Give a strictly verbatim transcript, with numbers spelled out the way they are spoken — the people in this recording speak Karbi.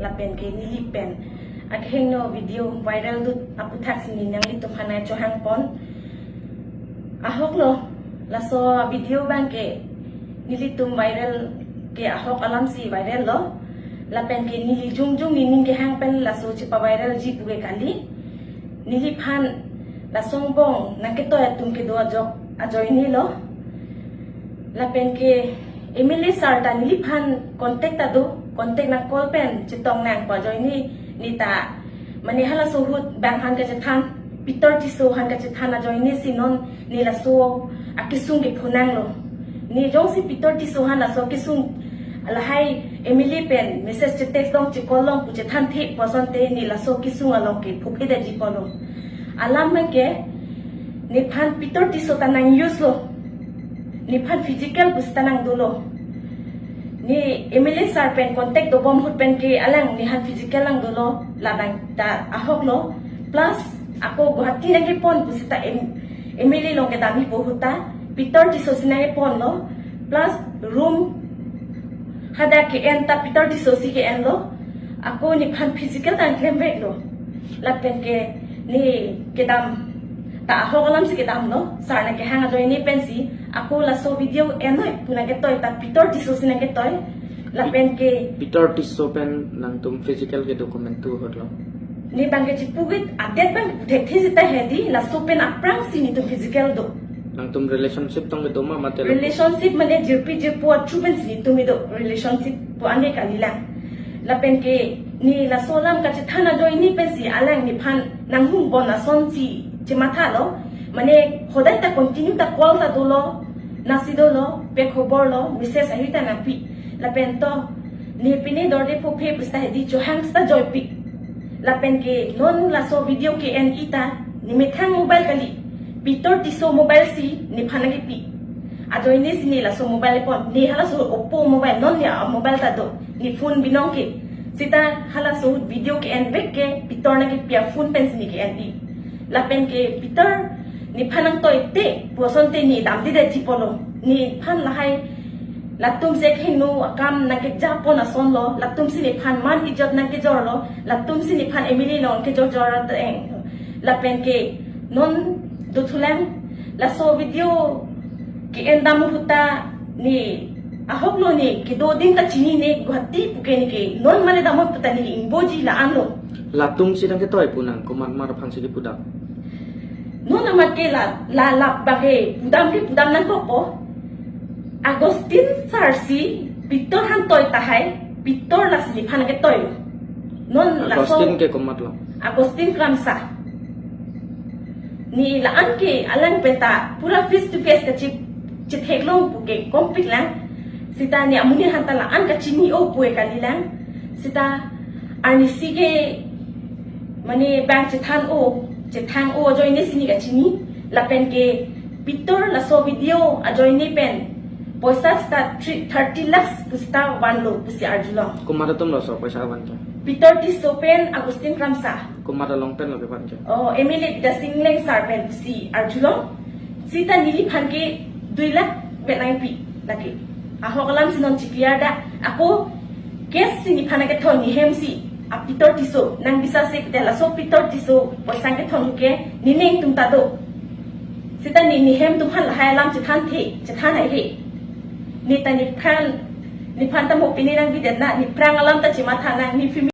Lapen ke neli pen akehingno video viral dut aputhaksi ne nanglitum aphan chohangpon. Ahok lo, laso video abang ke nelitum viral ke ahok alamsi viral lo. Lapen ke neli jongjong nening kehang pen laso chepa-viralji pu ke kali. Neliphan laso angbong nangketoi atum kedo ajok ajoine lo. Lapen ke M L A sir ta neliphan contact ta do, contact nang call pen chetong nang pu ajoine, ne ta mane halaso ahut bang aphan kachethan, Peter Tisso aphan kachethan ajoine si non ne laso akesung ke phonanglo. Ne jongsi Peter Tisso aphan laso kesung lahai M L A pen message che-text long che-call long pu chethanthe pu asonte ne laso kesung along ke phophe daji pulo. Alam abang ke nephan Peter Tisso ta nang-use lo. Nephan physical pusita nang dolo. Ne M L A sir pen contact dobom ahut pen ke alang nephan physical nang dolo, labang ta ahok lo. Plus ako Guwahati nangkepon pusita M-, M L A along kedamji pu ahut ta Peter Tisso si nangkepon lo. Plus room hadak ke-en ta Peter Tisso si ke-en lo. Ako nephan physical ta nang klemvek lo. Lapen ke ne kedam ta ahok alamsi kedam lo. Sir nangkehang ajoine pensi ako laso video enoi pu nangketoi ta Peter Tisso si nangketoi. Lapen ke Peter Tisso pen nangtum physical kedo komantu ahut lo? Ne abang ke chipuget, update abang ke puthekthe seta hedi, laso pen aphrangsi netum physical do. Nangtum relationship tong kedo ma mate lo? Relationship mane jirpi jirpo achu pensi netum kedo, relationship pu ane kalilang. Lapen ke ne laso alam kachethan ajoine pensi alang nephan nanghum bon asonsi chematha lo. Mane hodai ta continue ta call ta dolo, nasi dolo, pe khobor lo, message ahi ta nangpi. Lapen to ne pine dorde phophe pusita hedi chohang seta joipi. Lapen ke non laso video ke-en-i ta nemethang mobile kali, Peter Tisso mobile si nephan nangkepi. Ajoine si ne laso mobile pon, ne halaso Oppo mobile, non ne a-mobile ta do, ne phone binong ke. Seta halaso video ke-envek ke Peter nangkepi aphone pensi ne ke-en-i. Lapen ke Peter nephan nangtoite pu asonte ne damde daji pulo. Nephan lahai latum si akehingno akam nangkejapon ason lo, latumsi nephan man ijat nangkejor lo, latumsi nephan M L A along kejor jor ateng. Lapen ke non dothulang, laso video ke-en dam ahut ta ne ahok lo, ne kedo adim ta chinine, Guwahati pu ke ne ke non mane damot pu ta ne ingboji la-an lo. Latumsi nangketoi pu nang, komat mar aphansi kepudam? Non amat ke la, la, la abang ke pudam ke pudam nangkokpo. Augustine sir si Peter aphan toi tahai, Peter lasi nephan nangketoi lo. Non laso Augustine ke komat lo? Augustine Kramsa. Ne la-an ke alang pen ta pura face to face kachi, chitheklong pu ke kompik lang. Seta ne amonit aphan ta la-an kachini-o pu ke kalilang. Seta arnisi ke mane bang chethan-o, chethang-o ajoine si ne kachini. Lapen ke Peter laso video ajoine pen poisa seta three, thirty lakhs pusita vanlo pusi arjulong. Komat atum lo laso poisa van ke? Peter Tisso pen Augustine Kramsa. Komat along pen lo kevan ke? Oh, M L A Bidya Sing Engleng sir pen pusi arjulong. Seta neliphan ke dui lakh vet nangpi lake. Ahok alamsi non chikliar da. Ako case si nephan nangkethon, nehem si a Peter Tisso, nang bisa se ke laso Peter Tisso poisa kethon ke nening atum ta do. Seta ne nehem atum aphan lahai alam chethanthe, chethan haihe. Ne ta nephan, nephan ta mo pine nangbidet na, nephrang alam ta chematha nang, ne